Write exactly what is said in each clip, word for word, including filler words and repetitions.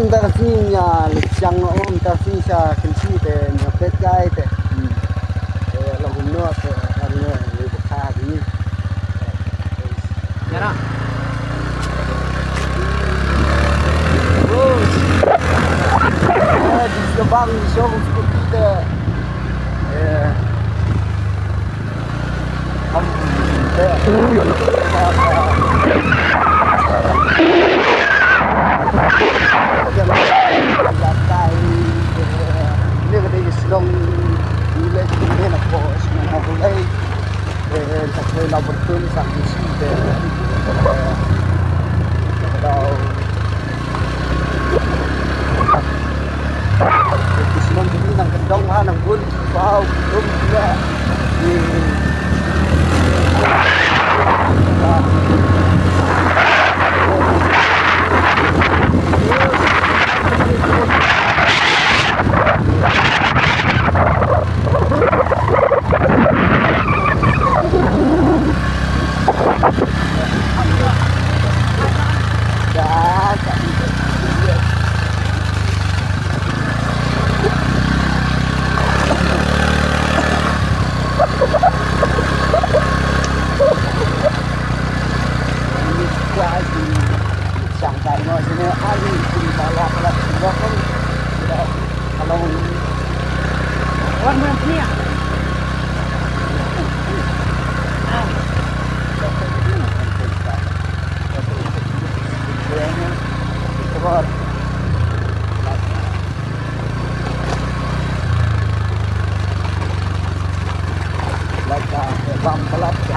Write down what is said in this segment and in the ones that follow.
Mynta ka sngi nga leit shang noh, mynta ka sngi sha Kynshi te nga peit kai te. Hmm. Te long kumno te, ano, ngi bukha ngi. Ya na. Oh. Eh, di Sabang, di Sabang, seperti te. Eh. Ki shnong ki nang kyndong ha nang bun ki pau ki lum ki la. Ki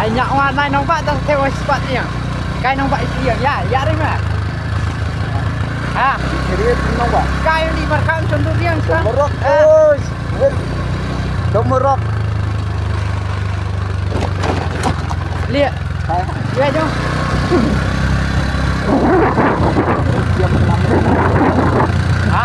Ai nyak wa nai nong ba dang te wa spot ni. Kai nong ba isi ya, ya ri ma. Ha. Ri nong ba. Kai ni mar kan chon du riang sa. Morok. Oi. Dong morok. Lihat. Hai. Ïa jong. Ha.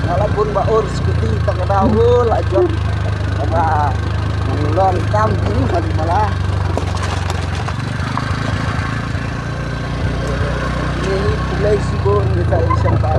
Nga la bun ba ur skuti ta ka daw u la jop. Ba nang long kam ti mali mala. Ni ni kulai sibun ni ta isang ba.